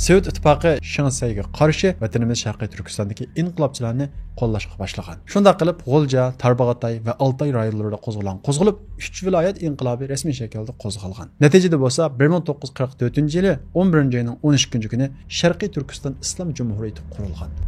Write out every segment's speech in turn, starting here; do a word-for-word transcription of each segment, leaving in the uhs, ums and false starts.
سوۋېت ئىتتىپاقى شېڭ سەيگە قارشى ۋەتىنىمىز شەرقىي تۈركىستاندىكى ئىنقىلابچىلارنى قوللاشقا باشلىغان. شۇنداق قىلىپ، غۇلجا، تارباغاتاي ۋە ئالتاي رايونلىرىدا قوزغىلاڭ قوزغىلىپ، ئۈچ ۋىلايەت ئىنقىلابى رەسمىي شەكىلدە قوزغالغان. نەتىجىدە بولسا، بىر مىڭ توققۇز يۈز قىرىق تۆتىنچى يىلى ئون بىرىنچى ئاينىڭ ئون ئىككىنچى كۈنى شەرقىي تۈركىستان ئىسلام جۇمھۇرىيىتى قۇرۇلغان.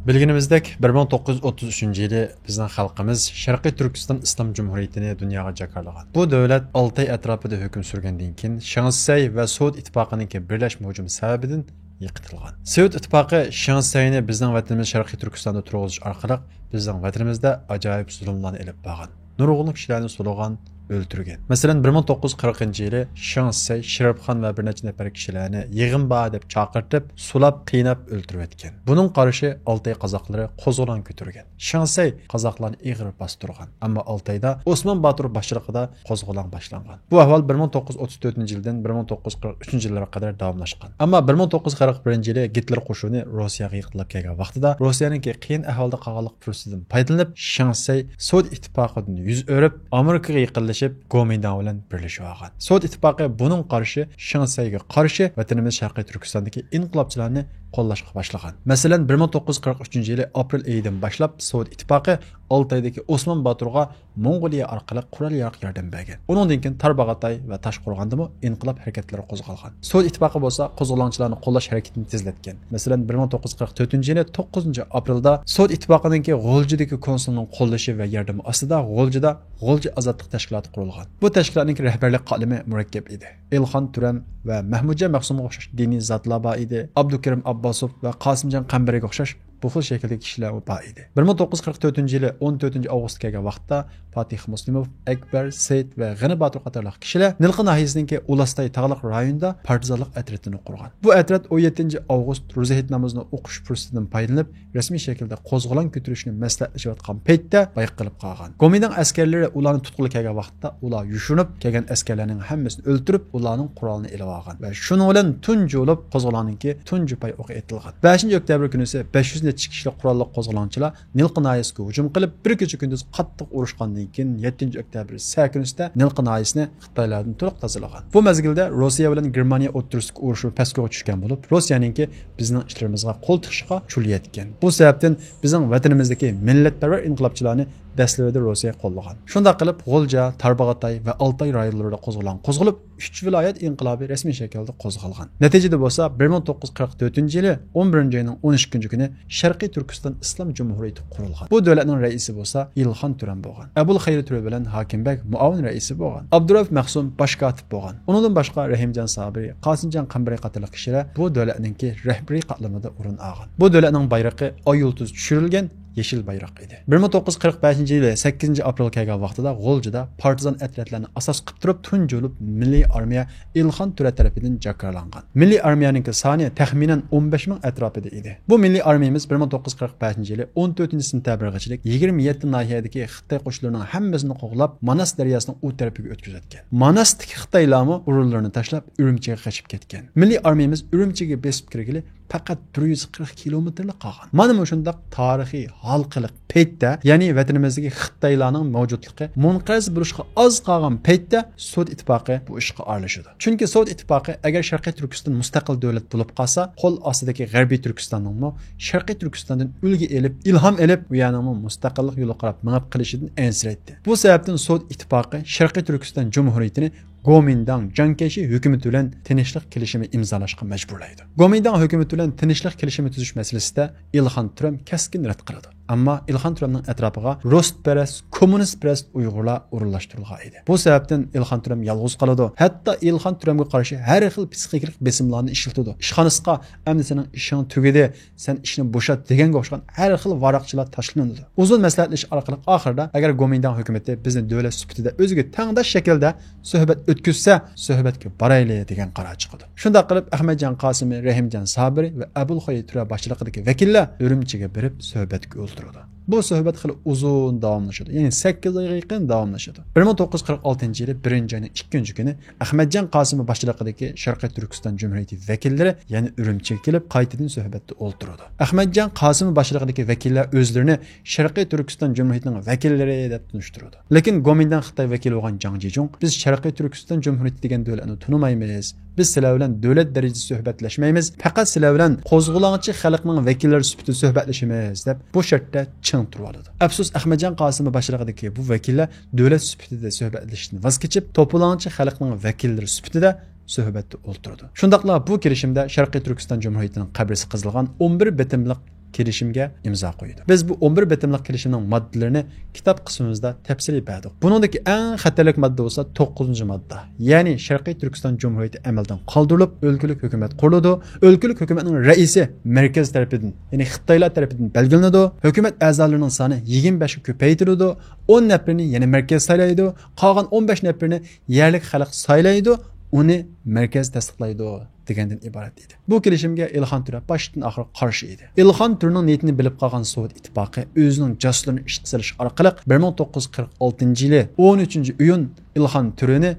بىلگىنىمىزدەك، بىر مىڭ توققۇز يۈز ئوتتۇز ئۈچىنچى يىلى بىزنىڭ خەلقىمىز شەرقىي تۈركىستان ئىسلام جۇمھۇرىيىتىنى دۇنياغا جاكارلىغان. بۇ دۆلەت ئالتاي ئەتراپىدا ھۆكۈم سۈرگەندىن كېيىن، شېڭ سەي ۋە سوۋېت ئىتتىپاقىنىڭكى بىرلەشمە ھۇجۇمى سەۋەبىدىن يىقىتىلغان. سوۋېت ئىتتىپاقى شېڭ سەينى بىزنىڭ ۋەتىنىمىز شەرقىي تۈركىستاندا تۇرغۇزۇش ئارقىلىق بىزنىڭ ۋەتىنىمىزدە ئاجايىپ زۇلۇملارنى ئېلىپ بارغان. نۇرغۇنلىغان كىشىلەرنى سولىغان، ئۆلتۈرگەن. مەسىلەن، بىر مىڭ توققۇز يۈز قىرىقىنچى يىلى شېڭ سەي، شېرىپ خان ۋە بىر نەچچە نەپەر كىشىلەرنى يىغىن بار دەپ چاقىرتىپ، سولاپ، قىيناپ ئۆلتۈرۈۋەتكەن. بۇنىڭغا قارشى ئالتاي قازاقلىرى قوزغىلاڭ كۆتۈرگەن. شېڭ سەي قازاقلارنى ئېغىر باستۇرغان. ئەمما ئالتايدا ئوسمان باتۇر باشچىلىقىدا قوزغىلاڭ باشلانغان. بۇ ئەھۋال بىر مىڭ توققۇز يۈز ئوتتۇز تۆتىنچى يىلدىن بىر مىڭ توققۇز يۈز قىرىق ئۈچىنچى يىللارغا قەدەر داۋاملاشقان. ئەمما بىر مىڭ توققۇز يۈز قىرىق بىرىنچى يىلى گىتلېر قوشۇنى روسىيەگە يېقىنلاپ كەلگەن ۋاقتىدا، روسىيەنىڭكى قىيىن ئەھۋالدا قالغانلىق پۇرسىتىدىن پايدىلىنىپ، شېڭ سەي سوۋېت ئىتتىپاقىدىن يۈز ئۆرۈپ، ئامېرىكىغا يېقىنلىشىپ، گومىنداڭ بىلەن بىرلىشىۋالغان. سوۋېت ئىتتىپاقى بۇنىڭغا قارشى، شېڭ سەيگە قارشى ۋەتىنىمىز شەرقىي تۈركىستاندىكى ئىنقىلابچىلارنى قوللاشقا باشلىغان. مەسىلەن، بىر مىڭ توققۇز يۈز قىرىق ئۈچىنچى يىلى ئاپرېل ئېيىدىن باشلاپ سوۋېت ئىتتىپاقى ئالتايدىكى ئوسمان باتۇرغا موڭغۇلىيە ئارقىلىق قورال ياراغ ياردەم بەرگەن. ئۇنىڭدىن كېيىن تارباغاتاي ۋە تاشقورغاندىمۇ ئىنقىلاب ھەرىكەتلىرى قوزغالغان. سوۋېت ئىتتىپاقى بولسا قوزغىلاڭچىلارنى قوللاش ھەرىكىتىنى تېزلەتكەن. مەسىلەن، بىر مىڭ توققۇز يۈز قىرىق تۆتىنچى يىلى توققۇزىنچى ئاپرېلدا سوۋېت ئىتتىپاقىنىڭكى غۇلجىدىكى كونسۇلىنىڭ قوللىشى ۋە ياردىمى ئاستىدا غۇلجىدا غۇلجا ئازادلىق تەشكىلاتى قۇرۇلغان. بۇ تەشكىلاتنىڭكى رەھبەرلىك قاتلىمى مۇرەككەپ ئىدى. ئىلخان تۈرەم ۋە مەھمۇتجان مەخسۇمغا ئوخشاش دىنىي زاتلار بار ئىدى. ئابدۇكېرىم ئابباسوف ۋە قاسىمجان قەمبىرىگە ئوخشاش بۇ خىل شەكىلدىكى كىشىلەر بار ئىدى. بىر مىڭ توققۇز يۈز قىرىق تۆتىنچى يىلى ئون تۆتىنچى ئاۋغۇست كەلگەن ۋاقىتتا پاتىخ مۇسلىموف، ئەكبەر، سېيىت ۋە غېنى باتۇر قاتارلىق كىشىلەر نىلقا ناھىيەسىنىڭكى ئۇلاستاي تاغلىق رايونىدا پارتىزانلىق ئەترىتىنى قۇرغان. بۇ ئەترەت ئون يەتتىنچى ئاۋغۇست روزا ھېيت نامىزىنى ئوقۇش پۇرسىتىدىن پايدىلىنىپ، رەسمىي شەكىلدە قوزغىلاڭ كۆتۈرۈشنى مەسلىھەتلىشىۋاتقان پەيتتە بايقىلىپ قالغان. گومىنداڭ ئەسكەرلىرى ئۇلارنى تۇتقىلى كەلگەن ۋاقىتتا، ئۇلار يوشۇرۇنۇپ، كەلگەن ئەسكەرلەرنىڭ ھەممىسىنى ئۆلتۈرۈپ، ئۇلارنىڭ قورالىنى ئېلىۋالغان ۋە شۇنىڭ بىلەن تۇنجى بولۇپ قوزغىلاڭنىڭكى تۇنجى پاي ئوقى ئېتىلغان. بەشىنچى ئۆكتەبىر كۈنىسى بەش يۈز نەچچە كىشىلىك قوراللىق قوزغىلاڭچىلار نىلقا ناھىيەسىگە ھۇجۇم قىلىپ، بىر كېچە كۈندۈز قاتتىق ئۇرۇشقاندىن كېيىن، يەتتىنچى ئۆكتەبىر سەھەر كۈنىسىدە نىلقا ناھىيەسىنى خىتايلاردىن تولۇق تازىلىغان. بۇ مەزگىلدە روسىيە بىلەن گېرمانىيە ئوتتۇرىسىدىكى ئۇرۇش پەسكويغا چۈشكەن بولۇپ، روسىيەنىڭكى بىزنىڭ ئىشلىرىمىزغا قول تىقىشىغا چۇل يەتكەن. بۇ سەۋەبتىن بىزنىڭ ۋەتىنىمىزدىكى مىللەتپەرۋەر ئىنقىلابچىلارنى دەسلىۋىدە روسىيە قوللىغان. شۇنداق قىلىپ، غۇلجا، تارباغاتاي ۋە ئالتاي رايونلىرىدا قوزغىلاڭ قوزغىلىپ، ئۈچ ۋىلايەت ئىنقىلابى رەسمىي شەكىلدە قوزغالغان. نەتىجىدە بولسا، بىر مىڭ توققۇز يۈز قىرىق تۆتىنچى يىلى ئون بىرىنچى ئاينىڭ ئون ئىككىنچى كۈنى شەرقىي تۈركىستان ئىسلام جۇمھۇرىيىتى قۇرۇلغان. بۇ دۆلەتنىڭ رەئىسى بولسا ئىلخان تۈرەن بولغان. ئەبۇل خەير تۈرە بىلەن ھاكىم بەگ مۇئاۋىن رەئىسى بولغان. ئابدۇرائۇف مەخسۇم باش كاتىپ بولغان. ئۇنىڭدىن باشقا رەھىمجان سابىرى، قاسىمجان قەمبىرى قاتارلىق كىشىلەر بۇ دۆلەتنىڭكى رەھبىرىي قاتلىمىدا ئورۇن ئالغان. بۇ دۆلەتنىڭ بايرىقى ئاي يۇلتۇز چۈشۈرۈلگەن يېشىل بايراق ئىدى. بىر مىڭ توققۇز يۈز قىرىق بەشىنچى يىلى سەككىزىنچى ئاپرېل كەلگەن ۋاقتىدا غۇلجىدا پارتىزان ئەترەتلەرنى ئاساس قىلىپ تۇرۇپ، تۇنجى بولۇپ مىللىي ئارمىيە ئىلخان تۈرە تەرىپىدىن جاكارلانغان. مىللىي ئارمىيەنىڭكى سانى تەخمىنەن ئون بەش مىڭ ئەتراپىدا ئىدى. بۇ مىللىي ئارمىيىمىز بىر مىڭ توققۇز يۈز قىرىق بەشىنچى يىلى ئون تۆتىنچى سېنتەبىرغىچىلىك يىگىرمە يەتتە ناھىيەدىكى خىتاي قوشۇنلىرىنىڭ ھەممىسىنى قوغلاپ، ماناس دەرياسىنىڭ ئۇ تەرىپىگە ئۆتكۈزۈۋەتكەن. ماناستىكى خىتايلارمۇ ئورۇنلىرىنى تاشلاپ، ئۈرۈمچىگە قېچىپ كەتكەن. مىللىي ئارمىيىمىز ئۈرۈمچىگە بېسىپ كىرگىلى پەقەت بىر يۈز قىرىق كىلومېتىرلا قالغان. مانا مۇشۇنداق تارىخىي ھالقىلىق پەيتتە، يەنى ۋەتىنىمىزدىكى خىتايلارنىڭ مەۋجۇتلۇقى مۇنقەرز بولۇشقا ئاز قالغان پەيتتە، سوۋېت ئىتتىپاقى بۇ ئىشقا ئارىلىشىدۇ. چۈنكى سوۋېت ئىتتىپاقى ئەگەر شەرقىي تۈركىستان مۇستەقىل دۆلەت بولۇپ قالسا، قول ئاستىدىكى غەربىي تۈركىستاننىڭمۇ شەرقىي تۈركىستاندىن ئۈلگە ئېلىپ، ئىلھام ئېلىپ، ئۇ يەرنىڭمۇ مۇستەقىللىق يولىغا قاراپ مېڭىپ قېلىشىدىن ئەنسىرەيتتى. بۇ سەۋەبتىن سوۋېت ئىتتىپاقى شەرقىي تۈركىستان جۇمھۇرىيىتىنى گومىنداڭ جياڭكەيشى ھۆكۈمىتى بىلەن تىنچلىق كېلىشىمى ئىمزالاشقا مەجبۇرلايدۇ. گومىنداڭ ھۆكۈمىتى بىلەن تىنچلىق كېلىشىمى تۈزۈش مەسىلىسىدە ئىلخان تۈرەم كەسكىن رەت قىلىدۇ. ئەمما ئىلخان تۈرەمنىڭ ئەتراپىغا رۇسپەرەس، كوممۇنىستپەرەس ئۇيغۇرلار ئورۇنلاشتۇرۇلغان ئىدى. بۇ سەۋەبتىن ئىلخان تۈرەم يالغۇز قالىدۇ. ھەتتا ئىلخان تۈرەمگە قارشى ھەر خىل پسىخىكىلىق بېسىملارنى ئىشلىتىدۇ. ئىشخانىسىغا، «ئەمدى سېنىڭ ئىشىڭ تۈگىدى، سەن ئىشنى بوشات» دېگەنگە ئوخشىغان ھەر خىل ۋاراقچىلار تاشلىنىدۇ. ئۇزۇن مەسلىھەتلىشىش ئارقىلىق ئاخىرىدا، ئەگەر گومىنداڭ ھۆكۈمىتى بىزنى دۆلەت سۈپىتىدە ئۆزىگە تەڭداش شەكىلدە سۆھبەت ئۆتكۈزسە، سۆھبەتكە بارايلى دېگەن قارار چىقىدۇ. شۇنداق قىلىپ، ئەخمەتجان قاسىمى، رەھىمجان سابىرى ۋە ئەبۇلخەير تۈرە باشچىلىقىدىكى ۋەكىللەر ئۈرۈمچىگە بېرىپ سۆھبەتكە ئولتۇرىدۇ. بۇ سۆھبەت خېلى ئۇزۇن داۋاملىشىدۇ، يەنى سەككىز ئايغا يېقىن داۋاملىشىدۇ. بىر مىڭ توققۇز يۈز قىرىق ئالتىنچى يىلى بىرىنچى ئاينىڭ ئىككىنچى كۈنى ئەخمەتجان قاسىمى باشچىلىقىدىكى شەرقىي تۈركىستان جۇمھۇرىيىتى ۋەكىللىرى يەنە ئۈرۈمچىگە كېلىپ، قايتىدىن سۆھبەتتە ئولتۇرىدۇ. ئەخمەتجان قاسىمى باشچىلىقىدىكى ۋەكىللەر ئۆزلىرىنى شەرقىي تۈركىستان جۇمھۇرىيىتىنىڭ ۋەكىللىرى دەپ تونۇشتۇرىدۇ. لېكىن گومىنداڭ خىتاي ۋەكىلى بولغان جاڭ جىجۇڭ، «بىز شەرقىي تۈركىستان جۇمھۇرىيىتى دېگەن دۆلەتنى تونۇمايمىز. بىز سىلەر بىلەن دۆلەت دەرىجىسىدە سۆھبەتلەشمەيمىز. پەقەت سىلەر بىلەن قوزغىلاڭچى خەلقنىڭ ۋەكىللىرى سۈپىتىدە سۆھبەتلىشىمىز» دەپ، بۇ شەرتتە چىڭ تۇرۇۋالىدۇ. ئەپسۇس، ئەخمەتجان قاسىمى باشچىلىقىدىكى بۇ ۋەكىللەر دۆلەت سۈپىتىدە سۆھبەتلىشىشتىن ۋاز كېچىپ، توپىلاڭچى خەلقنىڭ ۋەكىللىرى سۈپىتىدە سۆھبەتتە ئولتۇرىدۇ. شۇنداقلا بۇ كېلىشىمدە شەرقىي تۈركىستان جۇمھۇرىيىتىنىڭ قەبرىسى قېزىلغان ئون بىر بېتىملىق كېلىشىمگە ئىمزا قويىدۇ. بىز بۇ ئون بىر بېتىملىق كېلىشىمنىڭ ماددىلىرىنى كىتاب قىسمىمىزدا تەپسىلىي بەردۇق. بۇنىڭدىكى ئەڭ خەتەرلىك ماددا بولسا توققۇزىنچى ماددا، يەنى شەرقىي تۈركىستان جۇمھۇرىيىتى ئەمەلدىن قالدۇرۇلۇپ، ئۆلكىلىك ھۆكۈمەت قۇرۇلىدۇ. ئۆلكىلىك ھۆكۈمەتنىڭ رەئىسى مەركەز تەرىپىدىن، يەنى خىتايلار تەرىپىدىن بەلگىلىنىدۇ. ھۆكۈمەت ئەزالىرىنىڭ سانى يىگىرمە بەشكە كۆپەيتىلىدۇ. ئون نەپىرىنى يەنە مەركەز سايلايدۇ. قالغان ئون بەش نەپىرىنى يەرلىك خەلق سايلايدۇ، ئۇنى مەركەز تەستىقلايدۇ دېگەندىن ئىبارەت ئىدى. بۇ كېلىشىمگە ئىلخان تۈرە باشتىن ئاخىر قارشى ئىدى. ئىلخان تۈرىنىڭ نىيىتىنى بىلىپ قالغان سوۋېت ئىتتىپاقى ئۆزىنىڭ جاسۇسلىرىنى ئىشقا سېلىش ئارقىلىق بىر مىڭ توققۇز يۈز قىرىق ئالتىنچى يىلى ئون ئۈچىنچى ئىيۇن ئىلخان تۈرىنى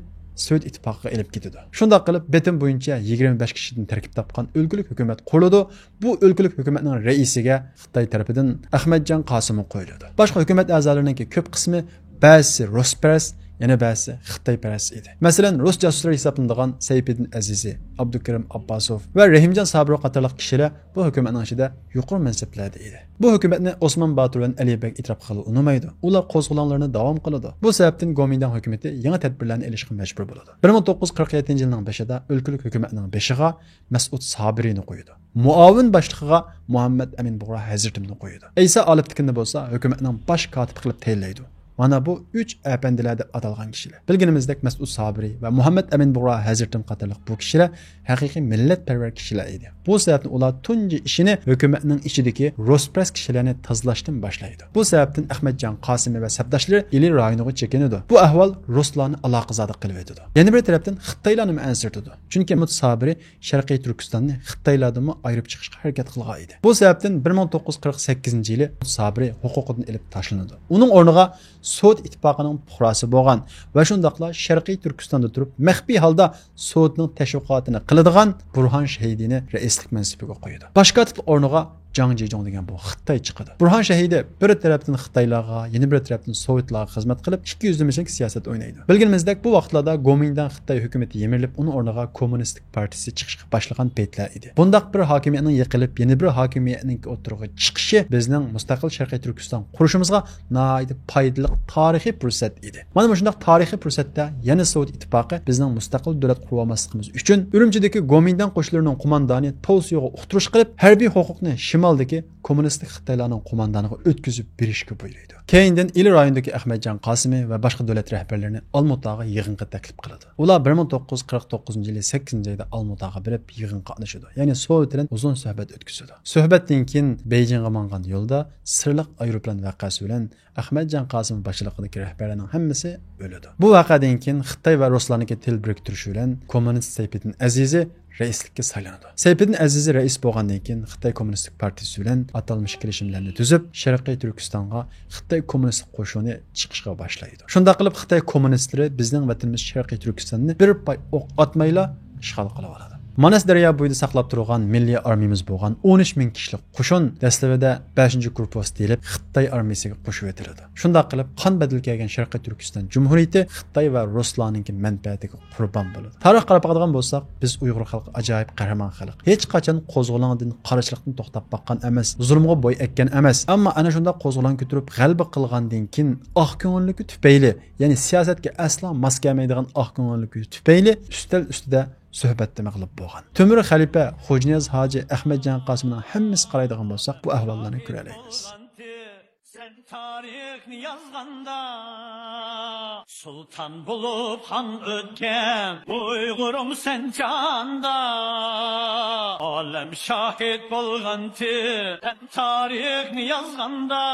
سوۋېت ئىتتىپاقىغا ئېلىپ كېتىدۇ. شۇنداق قىلىپ، بېتىم بويىچە يىگىرمە بەش كىشىدىن تەركىب تاپقان ئۆلكىلىك ھۆكۈمەت قۇرۇلىدۇ. بۇ ئۆلكىلىك ھۆكۈمەتنىڭ رەئىسىگە خىتاي تەرىپىدىن ئەخمەتجان قاسىمى قويۇلىدۇ. باشقا ھۆكۈمەت ئەزالىرىنىڭكى كۆپ قىسمى، بەزىسى رۇسپەرەس، يەنە بەزىسى خىتايپەرەس ئىدى. مەسىلەن، رۇس جاسۇسلىرى ھېسابلىنىدىغان سەيپىدىن ئەزىزى، ئابدۇكېرىم ئابباسوف ۋە رەھىمجان سابىرى قاتارلىق كىشىلەر بۇ ھۆكۈمەتنىڭ ئىچىدە يۇقىرى مەنسەپلەردە ئىدى. بۇ ھۆكۈمەتنى ئوسمان باتۇر بىلەن ئەلى بەگ ئېتىراپ قىلغىلى ئۇنىمايدۇ. ئۇلار قوزغىلاڭلىرىنى داۋام قىلىدۇ. بۇ سەۋەبتىن گومىنداڭ ھۆكۈمىتى يېڭى تەدبىرلەرنى ئېلىشقا مەجبۇر بولىدۇ. بىر مىڭ توققۇز يۈز قىرىق يەتتىنچى يىلنىڭ بېشىدا ئۆلكىلىك ھۆكۈمەتنىڭ بېشىغا مەسئۇد سابىرىنى قويىدۇ. مۇئاۋىن باشلىقىغا مۇھەممەد ئەمىن بۇغرا ھەزرىتىمنى قويىدۇ. ئەيسا ئالپتىكىننى بولسا ھۆكۈمەتنىڭ باش كاتىپى قىلىپ تەيىنلەيدۇ. مانا بۇ ئۈچ ئەپەندىلەر دەپ ئاتالغان كىشىلەر. بىلگىنىمىزدەك، مەسئۇد سابىرى ۋە مۇھەممەد ئەمىن بۇغرا ھەزرىتىم قاتارلىق بۇ كىشىلەر ھەقىقىي مىللەتپەرۋەر كىشىلەر ئىدى. بۇ سەۋەبتىن ئۇلار تۇنجى ئىشىنى ھۆكۈمەتنىڭ ئىچىدىكى رۇسپەرەس كىشىلەرنى تازىلاشتىن باشلايدۇ. بۇ سەۋەبتىن ئەخمەتجان قاسىمى ۋە سەپداشلىرى ئىلى رايونىغا چېكىنىدۇ. بۇ ئەھۋال رۇسلارنى ئالاقىزادە قىلىۋېتىدۇ. يەنە بىر تەرەپتىن خىتايلارنىمۇ ئەنسىرىتىدۇ. چۈنكى مەسئۇد سابىرى شەرقىي تۈركىستاننى خىتايلاردىنمۇ ئايرىپ چىقىشقا ھەرىكەت قىلغان ئىدى. بۇ سەۋەبتىن بىر مىڭ توققۇز يۈز قىرىق سەككىزىنچى يىلى سابىرى ھوقۇقىدىن ئېلىپ تاشلىنىدۇ. ئۇنىڭ ئورنىغا سوۋېت ئىتتىپاقىنىڭ پۇقراسى بولغان ۋە شۇنداقلا شەرقىي تۈركىستاندا تۇرۇپ مەخپىي ھالدا سوۋېتنىڭ تەشۋىقاتىنى قىلىدىغان بۇرھان شەھىدىنى رەئىسلىك مەنسىپىگە قويىدۇ. باش كاتىپ ئورنىغا جاڭ جىجۇڭ دېگەن بۇ خىتاي چىقىدۇ. بۇرھان شەھىدى بىر تەرەپتىن خىتايلارغا، يەنە بىر تەرەپتىن سوۋېتلارغا خىزمەت قىلىپ، ئىككى يۈزلىمىچىلىك سىياسەت ئوينايدۇ. بىلگىنىمىزدەك، بۇ ۋاقىتلاردا گومىنداڭ خىتاي ھۆكۈمىتى يىمىرىلىپ، ئۇنىڭ ئورنىغا كوممۇنىستىك پارتىيىسى چىقىشقا باشلىغان پەيتلەر ئىدى. بۇنداق بىر ھاكىمىيەتنىڭ يىقىلىپ، يەنە بىر ھاكىمىيەتنىڭ ئوتتۇرىغا چىقىشى بىزنىڭ مۇستەقىل شەرقىي تۈركىستان قۇرۇشىمىزغا ناھايىتى پايدىلىق تارىخىي پۇرسەت ئىدى. مانا مۇشۇنداق تارىخىي پۇرسەتتە يەنە سوۋېت ئىتتىپاقى بىزنىڭ مۇستەقىل دۆلەت قۇرۇۋالماسلىقىمىز ئۈچۈن ئۈرۈمچىدىكى گومىنداڭ قوشۇنلىرىنىڭ قوماندانى توسىيوغا ئۇقتۇرۇش قىلىپ، ھەربىي ھوقۇقنى شىمالدىكى كوممۇنىستىك خىتايلارنىڭ قوماندانىغا ئۆتكۈزۈپ بېرىشكە بۇيرۇيدۇ. كېيىندىن ئىلى رايونىدىكى ئەخمەتجان قاسىمى ۋە باشقا دۆلەت رەھبەرلىرىنى ئالمۇتاغا يىغىنغا تەكلىپ قىلىدۇ. ئۇلار بىر مىڭ توققۇز يۈز قىرىق توققۇزىنچى يىلى سەككىزىنچى ئايدا ئالمۇتاغا بېرىپ يىغىنغا قاتنىشىدۇ. يەنى سوۋېت بىلەن ئۇزۇن سۆھبەت ئۆتكۈزىدۇ. سۆھبەتتىن كېيىن بېيجىڭغا ماڭغان يولدا سىرلىق ئايروپىلان ۋەقەسى بىلەن ئەخمەتجان قاسىم باشچىلىقىدىكى رەھبەرلەرنىڭ ھەممىسى ئۆلىدۇ. بۇ ۋەقەدىن كېيىن خىتاي ۋە رۇسلارنىڭكى تىل بىرىكتۈرۈشى بىلەن كوممۇنىست سەيپىدىن ئەزىزى رەئىسلىككە سايلىنىدۇ. سەيپىدىن ئەزىزى رەئىس بولغاندىن كېيىن خىتاي كوممۇنىستىك پارتىيىسى بىلەن ئاتالمىش كېلىشىملەرنى تۈزۈپ، شەرقىي تۈركىستانغا خىتاي كوممۇنىستىك قوشۇنى چىقىشقا باشلايدۇ. شۇنداق قىلىپ خىتاي كوممۇنىستلىرى بىزنىڭ ۋەتىنىمىز شەرقىي تۈركىستاننى بىر پاي ئوق ئاتمايلا ئىشغال قىلىۋالىدۇ. ماناس دەريا بويىدا ساقلاپ تۇرغان مىللىي ئارمىيىمىز بولغان ئون ئۈچ مىڭ كىشىلىك قوشۇن دەسلىپىدە بەشىنچى گۇرۇپپىسى دېيىلىپ، خىتاي ئارمىيىسىگە قوشۇۋېتىلىدۇ. شۇنداق قىلىپ، قان بەدىلى كەلگەن شەرقىي تۈركىستان جۇمھۇرىيىتى خىتاي ۋە رۇسلارنىڭكى مەنپەئەتىگە قۇربان بولىدۇ. تارىخقا قاراپ باقىدىغان بولساق، بىز ئۇيغۇر خەلقى ئاجايىپ قەھرىمان خەلق. ھېچقاچان قوزغىلاڭدىن، قارشىلىقتىن توختاپ باققان ئەمەس، زۇلۇمغا بوي ئەگكەن ئەمەس. ئەمما ئەنە شۇنداق قوزغىلاڭ كۆتۈرۈپ غەلىبە قىلغاندىن كېيىن، ئاق كۆڭۈللۈكى تۈپەيلى، يەنى سىياسەتكە ئەسلا ماس كەلمەيدىغان ئاق كۆڭۈللۈكى تۈپەيلى ئۈستەل ئۈستىدە سۆھبەتتە مەغلۇپ بولغان. تۆمۈر خەلىپە، خوجانىياز ھاجى، ئەخمەتجان قاسىمنىڭ ھەممىسى قارايدىغان بولساق، بۇ ئەھۋاللارنى كۆرەلەيمىز. سەن تارىخنى يازغاندا، سۇلتان بولۇپ خان ئۆتكەن ئۇيغۇرۇم سەن جاندا. ئالەم شاھىت بولغانتى، سەن تارىخنى يازغاندا.